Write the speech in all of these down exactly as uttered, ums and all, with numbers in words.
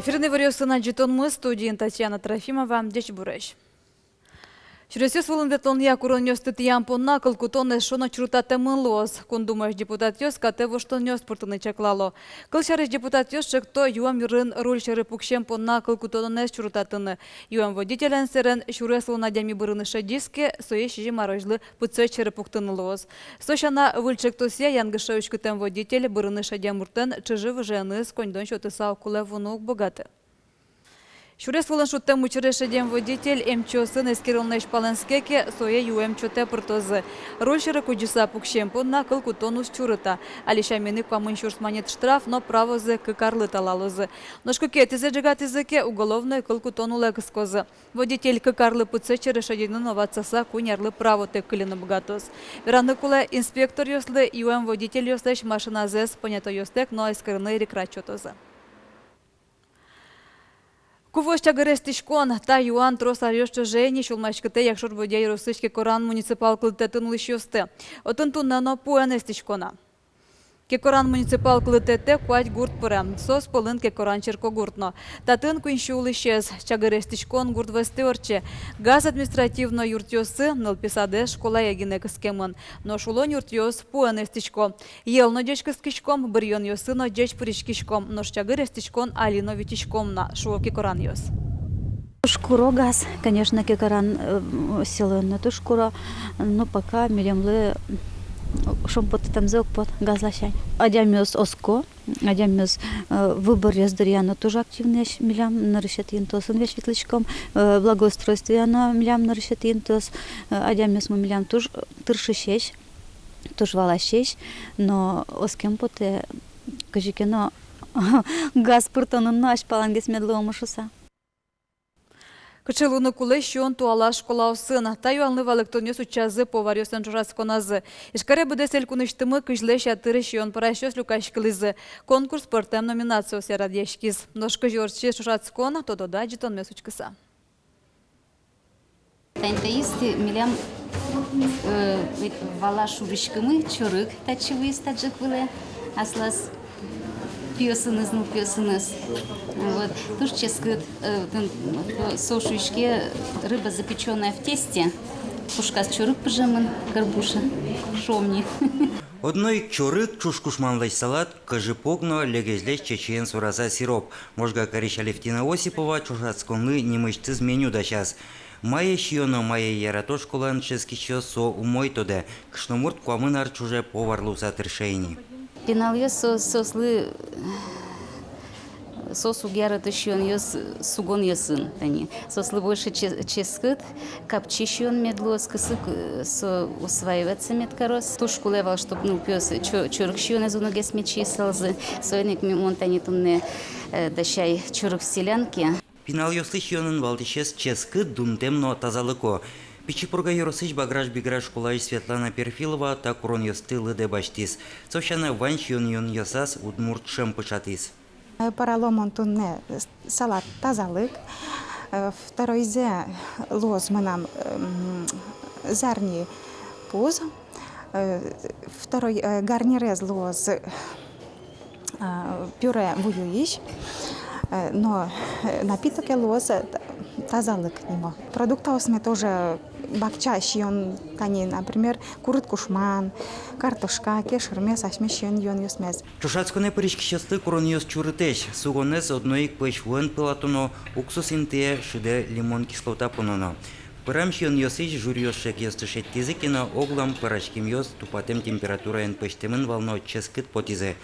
Эфирын иворъёсын адӟытонмы, студиын Татьяна Трофимова. Ӟечбуресь! Сюресъёс вылын ветлонъя куронъёсты тӥям понна кыл кутон эшшо но чурытатэмын луоз. Кундумаысь депутатъёс катэ воштонъёс пыртыны чаклало. Кылсярысь, депутатъёс ӵекто юэм йырын руль сьӧры пуксем понна кыл кутонэз чурытатыны. Юэм водителен сэрен сюрес улын адями бырыны шедиз ке, сое сизьым арозьлы пытсэт сьӧры пуктыны луоз. Со сяна, выль ӵектосъя янгыше уськытэм водитель бырыны шедем муртлэн чыжы-выжыеныз коньдон сётыса огкулэ вуыны уг быгаты. Сюрес вылын шудтэм учыре шедем водитель эмчиосын эскеронлэсь палэнске ке, сое юэм чотэ пыртозы. Руль сьӧры кудӟыса пуксем понна кыл кутон уз чурыта. Али сямен ик куамын сюрс манет штраф но правозэ кык арлы талалозы. Нош кыкетӥзэ ӝегатӥзы ке, уголовной кыл кутон улэ кыскозы. Водитель кык арлы пытсэт сьӧры шедьыны но ватсаса куинь арлы правотэк кыльыны быгатоз. Вераны кулэ, инспекторъёслы юэм водительёслэсь машиназэс понятойёстэк но эскерыны эрикрад сётозы. Ку вуоз чагыр эстӥськон? Та юан трос аръёс ӵоже ини сюлмаськытэ Якшур-Бӧдья ёросысь Кекоран муниципал кылдытэтын улӥсьёсты. Отын туннэ но пуэн эстӥсько на. Кекоран муниципал кылдытэтэ куать гурт пыре. Соос пӧлын Кекоран черкогурт но. Татын куинь сю улӥсез. Чагыр эстӥськон гурт вӧзтӥ ортче. Газ административной юртъёсы, нылпи садэ, школае гинэ кыскемын. Нош улон юртъёс пуэн эстӥсько. Йӧл но ӟеч кыскиськом, быръёнъёсы но ӟеч пыриськиськом, нош чагыр эстӥськон али но витиськом на, шуо кекоранъёс. Туж куро газ, конечно, Кекоран, э, селоын но туж куро, но пока милемлы, м, шумпотытэмзы уг поты газ ласянь. Адямиос оско, адямиос, э, выборъёс дыръя но туж активноесь милям, нырысетӥ интыосын весь ветлӥськом, э, благоустройствоя но милям нырысетӥ интыос, э, адямиосмы милям туж тыршисесь, туж валасесь, но оскем потэ, кызьы ке но газ пыртонын но азьпалангес мед луомы шуыса. Кыӵе луыны кулэ сиён туала школаосын? Та юанлы валэктонъёс утчазы поваръёслэн ӵошатсконазы. Ижкаре быдэс элькунысьтымы кызьлэсь ятыр сиён пӧрасьёс люкаськылӥзы. Конкурс пӧртэм номинациосъя радъяськиз. Нош кызьы ортчиз ӵошатскон, тододы адӟытонмес учкыса. Тани таиз милям, э, вала шуриськымы чорыг татчы вуиз, таӵе ик вылэ аслаз пиосыныз, нылпиосыныз. Вот. Туж ческыт, э, тын, э, со шуиське, рыба, запечённая в тесте. Пушказ чорыг пыжемын, горбуша, шуом ни. Одно ик чорыг, ӵуж кушманлэсь салат, кӧжы пог но легезьлэсь чечыен сураса сироп. Можга карись Алевтина Осипова ӵошатсконлы нимысьтыз меню дасяз. Мае сиёно, мае ярато школаын дышетскисьёс, со умой тодэ. Кышномурт куамын ар ӵоже повар луыса тырше ини. Пиналъёс со-, соослы, соос уг ярато сиёнъёс сугонъёсын, тани. Соослы больше че-, ческыт, капчи сиён мед луоз, кысык, э, со усваиваться мед кароз. Туж кулэ вал, чтоб нылпиос чо-, чорыг сиёнэз уногес мед сиысалзы. Соин ик ми-, мон тани туннэ, э, дасяй чорыг в селянке. Пиналъёслы сиёнын валтӥсез ческыт, дунтэм но тазалыко. Пичи Пурга ёросысь Баграш-Бигра школаысь Светлана Перфилова та куронъёсты лыдэ басьтӥз. Со сяна, вань сиён-юонъёсаз удмурт шӧм пыӵатӥз. Э, пӧрало мон туннэ, э, салат «Тазалык». Э, второйзэ луоз мынам, м, зарни пуз. Э, второй, э, гарнирез луоз, э, пюре вуюись, э, но, э, напитоке луоз, э, «Тазалык» нимо. Продуктаосме тоже бакча сиён, тани, например, курыт кушман, картошка, кешырмес, асьме сиён-юонъёсмес. Ӵошатсконэ пыриськисьёслы куронъёс чурытэсь. Сугонэз одно ик пӧсь вуэн пылатоно, уксус интые шыдэ лимон кислота пононо. Пырам сиёнъёсысь жюриос шекъёсты шедьтӥзы ке но, оглом пӧраськемъёс тупатэм температураен пӧзьтэмын вал но, ческыт потӥзы.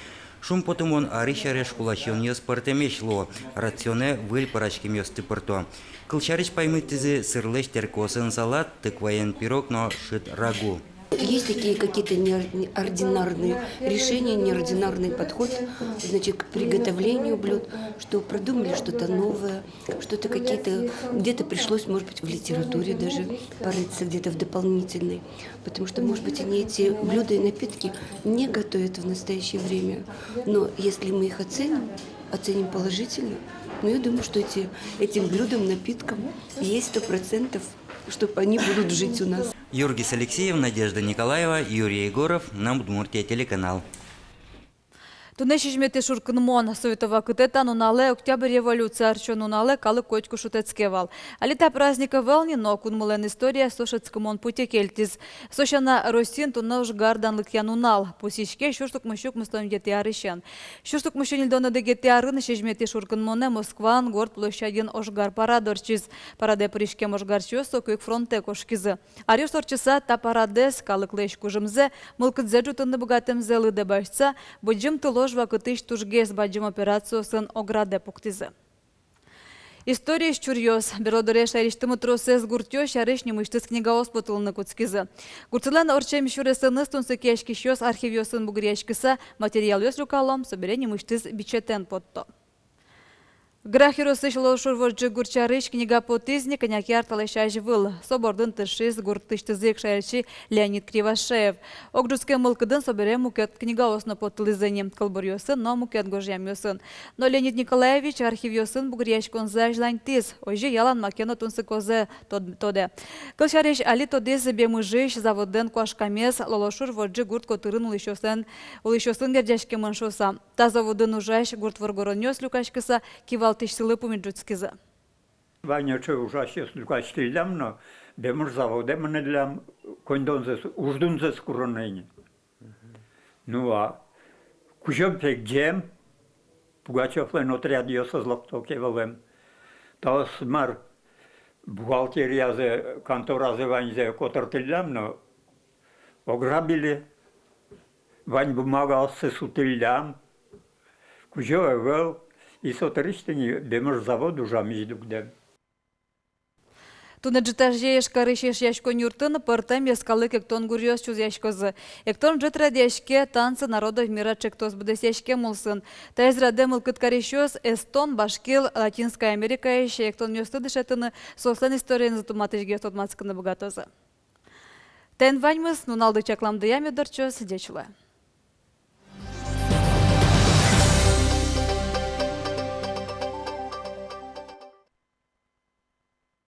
Шумпотымон арысь аре школа сиёнъёс пӧртэмесь луо, рационэ выль пӧраськемъёсты пырто. Кылсярысь, паймытӥзы сырлэсь тэркыосын салат, тыкваен пирог но шыд рагу. Есть такие какие-то неор-, неординарные решения, неординарный подход, значит, к приготовлению блюд, что продумали что-то новое, что-то какие-то, где-то пришлось, может быть, в литературе даже порыться, где-то в дополнительной. Потому что, может быть, они эти блюда и напитки не готовят в настоящее время. Но если мы их оценим, оценим положительно, ну, я думаю, что эти, этим блюдам, напиткам есть сто процентов, что они будут жить у нас. Юргис Алексеев, Надежда Николаева, Юрий Егоров, «Моя Удмуртия» телеканал. Туннэ сизьыметӥ шуркынмон. Совет вакытэ та нуналэ, Октябрь революция ортчон нуналэ, калык котьку шутэтске вал. Али та праздник ӧвӧл ни, но кунмылэн историяз со шӧдскымон путэ кельтӥз. Со сяна, Россиын туннэ ожгар данлыкъя нунал. Пусйиське сюрс укмыссю укмыстон витетӥ арысен. Сюрс укмыссю ньыльдон одӥгетӥ арын сизьыметӥ шуркынмонэ Москваын Горд площадьын ожгар парад ортчиз. Парадэ пыриськем ожгарчиос со кык фронтэ кошкизы. Аръёс ортчыса, та парадэз, калыклэсь кужымзэ, мылкыдзэ ӝутыны быгатэмзэ лыдэ басьтыса, Быдӟым тыл ож вакытысь тужгес бадӟым операциосын оградэ пуктӥзы. Историысь чуръёс. Берло дыре шаерысьтымы тросэз гуртъёс сярысь нимысьтыз книгаос потылыны кутскизы. Гуртсылэн ортчем сюресэныз тунсыкъяськисьёс архивъёсын бугыръяськыса материалъёс люкало, собере нимысьтыз бичетэн потто. Грах ёросысь Лолшур Воӝи гурт сярысь книга потӥз ни кӧня ке ар талэсь азьвыл. Со бордын тыршиз гуртысьтызы ик шаерчи Леонид Кривошеев. Огӝутскем мылкыдын собере мукет книгаос но потылӥзы ни, кылбуръёсын но мукет гожъямъёсын. Но Леонид Николаевич архивъёсын бугыръяськонзэ азьланьтӥз, озьы ялан маке но тунсыкозэ тод-, тодэ. Кылсярысь, али тодӥз Бемыжысь заводэн куашкамез Лолшур Воӝи гурт котырын улӥсьёслэн, улӥсьёсын герӟаськемын шуыса. Та заводын ужась гурт воргоронъёс люкаськыса кивалтӥсьсылы пумит ӝутскизы. Ваньзэ ӵе ужасьёс люкаськиллям но, Бемыж заводэ мынӥллям, коньдонзэс, уждунзэс куроно ини. Ну а кузём-пегӟем, Пугачёвлэн отрядъёсыз лыкто ке вылэм. Таос мар, бухгалтериязы, конторазы ваньзэ котыртӥллям но, ограбили, вань бумагаоссы сутӥллям, кузё ӧвӧл, и со дырысьтыз ини Бемыж завод ужамысь дугдэм. Туннэ ӝытазе Ижкарысь Эшъяськон юртын пӧртэм йӧскалык эктон гуръёс чузъяськозы. Эктон ӝыт радъяське «Танцы народов мира» ӵектос быдэсъяськем улсын. Таиз радэ мылкыд карисьёс эстон, башкир, Латинской Америкаысь эктонъёсты дышетыны, соослэн историенызы тодматӥсьгес тодматскыны быгатозы. Таин ваньмыз. Нуналды чакламдыя мед ортчоз. Ӟеч улэ.